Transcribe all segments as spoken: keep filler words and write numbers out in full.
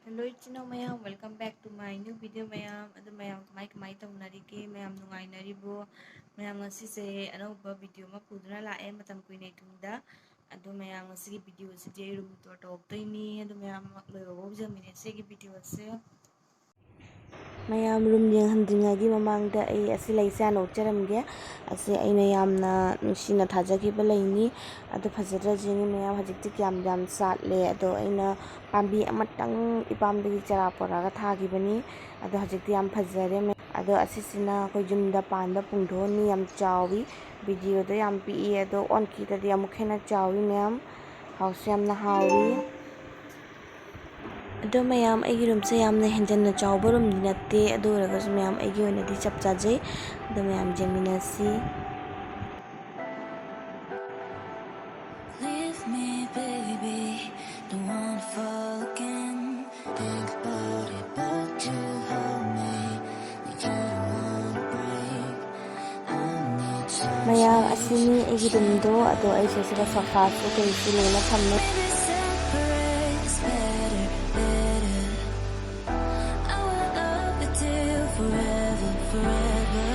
Hello ꯏꯆꯤꯟ ꯏꯅꯥꯎ ꯃꯌꯥꯝ, welcome back to my new video ꯃꯌꯥꯝ꯫ ꯑꯗꯨ ꯃꯌꯥꯝ ꯀꯃꯥꯏ ꯀꯃꯥꯏ ꯇꯧꯅꯔꯤꯒꯦ? ꯃꯌꯥꯝ ꯅꯨꯡꯉꯥꯏꯅꯔꯤꯕꯣ? ꯃꯌꯥꯝ ꯉꯁꯤꯁꯦ ꯑꯅꯧꯕ video ꯑꯃ ꯄꯨꯗꯨꯅ ꯂꯥꯛꯑꯦ ꯃꯇꯝ ꯀꯨꯏꯅ ꯏꯇꯨꯡꯗ꯫ ꯑꯗꯨ ꯃꯌꯥꯝ ꯉꯁꯤꯒꯤ videoꯁꯤꯗꯤ ꯑꯩ room tour ꯇꯧꯔꯛꯇꯣꯏꯅꯤ꯫ ꯑꯗꯨ ꯃꯌꯥꯝ ꯂꯣꯏꯕꯐꯥꯎ ꯌꯦꯡꯃꯤꯟꯅꯁꯦ ꯑꯩꯒꯤ videoꯁꯦ꯫ ꯃꯌꯥꯝ room ꯌꯦꯡꯍꯟꯗ꯭ꯔꯤꯉꯩꯒꯤ ꯃꯃꯥꯡꯗ ꯑꯩ ꯑꯁꯤ ꯂꯩꯁꯦ ꯍꯥꯟꯅ ꯎꯠꯆꯔꯝꯒꯦ꯫ ꯑꯁꯤ ꯑꯩꯅ ꯌꯥꯝꯅ ꯅꯨꯡꯁꯤꯅ ꯊꯥꯖꯈꯤꯕ ꯂꯩꯅꯤ꯫ ꯑꯗꯨ ꯐꯖꯗ꯭ꯔꯥ ꯌꯦꯡꯉꯤ ꯃꯌꯥꯝ, ꯍꯧꯖꯤꯛꯇꯤ ꯀꯌꯥꯝ ꯌꯥꯝ ꯁꯥꯠꯂꯦ꯫ ꯑꯗꯣ ꯑꯩꯅ ꯄꯥꯝꯕꯤ ꯑꯃꯇꯪ ꯏꯄꯥꯝꯗꯒꯤ ꯆꯔꯥ ꯄꯣꯔꯛꯑꯒ ꯊꯥꯈꯤꯕꯅꯤ꯫ ꯑꯗꯣ ꯍꯧꯖꯤꯛꯇꯤ ꯌꯥꯝ ꯐꯖꯔꯦ꯫ ꯑꯗꯣ ꯑꯁꯤꯁꯤꯅ ꯑꯩꯈꯣꯏ ꯌꯨꯝꯗ ꯄꯥꯟꯕ ꯄꯨꯡꯗꯣꯟꯅꯤ, ꯌꯥꯝ ꯆꯥꯎꯋꯤ꯫ Videoꯗ ꯌꯥꯝ ꯄꯤꯛꯏ, ꯑꯗꯣ on cameraꯗꯗꯤ ꯑꯃꯨꯛ ꯍꯦꯟꯅ ꯆꯥꯎꯋꯤ ꯃꯌꯥꯝ꯫ ꯍꯥꯎꯁꯨ ꯌꯥꯝꯅ ꯍꯥꯎꯋꯤ꯫ ꯑꯗꯣ ꯃꯌꯥꯝ, ꯑꯩꯒꯤ roomꯁꯦ ꯌꯥꯝꯅ ꯍꯦꯟꯖꯟꯅ ꯆꯥꯎꯕ roomꯗꯤ ꯅꯠꯇꯦ, ꯑꯗꯨ ꯑꯣꯏꯔꯒꯁꯨ ꯃꯌꯥꯝ ꯑꯩꯒꯤ ꯑꯣꯏꯅꯗꯤ ꯆꯞ ꯆꯥꯖꯩ꯫ ꯑꯗꯣ ꯃꯌꯥꯝ ꯌꯦꯡꯃꯤꯟꯅꯁꯤ꯫ Leave me, baby, don't wanna fall again. Think about it, but you hold me. You don't wanna break. I need some ꯃꯌꯥꯝ, ꯑꯁꯤꯅꯤ ꯑꯩꯒꯤ roomꯗꯣ꯫ ꯑꯗꯣ ꯑꯩꯁꯦ ꯁꯤꯗ sofaꯁꯨ ꯀꯩꯁꯨ ꯂꯣꯏꯅ ꯊꯝꯃꯦ꯫ Maybe separate is better, better. I will love you till forever, forever.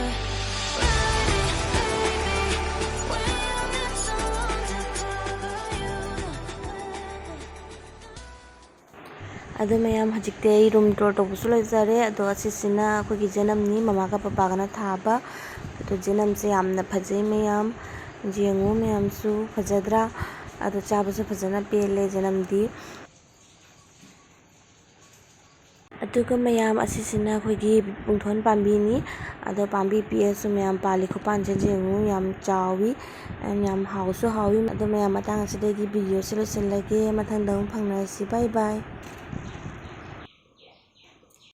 Ride it, baby, we're not someone to cover you. ꯑꯗꯣ ꯃꯌꯥꯝ, ꯍꯧꯖꯤꯛꯇꯤ ꯑꯩ room tour ꯇꯧꯕꯁꯨ ꯂꯣꯏꯖꯔꯦ꯫ ꯑꯗꯣ ꯑꯁꯤꯁꯤꯅ ꯑꯩꯈꯣꯏꯒꯤ ꯖꯅꯝꯅꯤ, ꯃꯃꯥꯒ ꯄꯄꯥꯒꯅ ꯊꯥꯕ꯫ ꯑꯗꯣ ꯖꯅꯝꯁꯦ ꯌꯥꯝꯅ ꯐꯖꯩ ꯃꯌꯥꯝ, ꯌꯦꯡꯉꯨ ꯃꯌꯥꯝꯁꯨ, ꯐꯖꯗ꯭ꯔꯥ? ꯑꯗꯣ ꯆꯥꯕꯁꯨ ꯐꯖꯅ ꯄꯦꯜꯂꯦ ꯖꯅꯝꯗꯤ꯫ ꯑꯗꯨꯒ ꯃꯌꯥꯝ, ꯑꯁꯤꯁꯤꯅ ꯑꯩꯈꯣꯏꯒꯤ ꯄꯨꯡꯊꯣꯟ ꯄꯥꯝꯕꯤꯅꯤ꯫ ꯑꯗꯣ ꯄꯥꯝꯕꯤ ꯄꯤꯛꯑꯁꯨ ꯃꯌꯥꯝ ꯄꯥꯜꯂꯤ ꯈꯨꯄꯥꯟꯁꯦ ꯌꯦꯡꯉꯨ, ꯌꯥꯝ ꯆꯥꯎꯋꯤ and ꯌꯥꯝ ꯍꯥꯎꯁꯨ ꯍꯥꯎꯋꯤ꯫ ꯑꯗꯣ ꯃꯌꯥꯝ, ꯃꯇꯥꯡ ꯑꯁꯤꯗꯒꯤ videoꯁꯦ ꯂꯣꯏꯁꯤꯜꯂꯒꯦ꯫ ꯃꯊꯪꯗ ꯑꯃꯨꯛ ꯐꯪꯅꯔꯁꯤ꯫ Bye bye꯫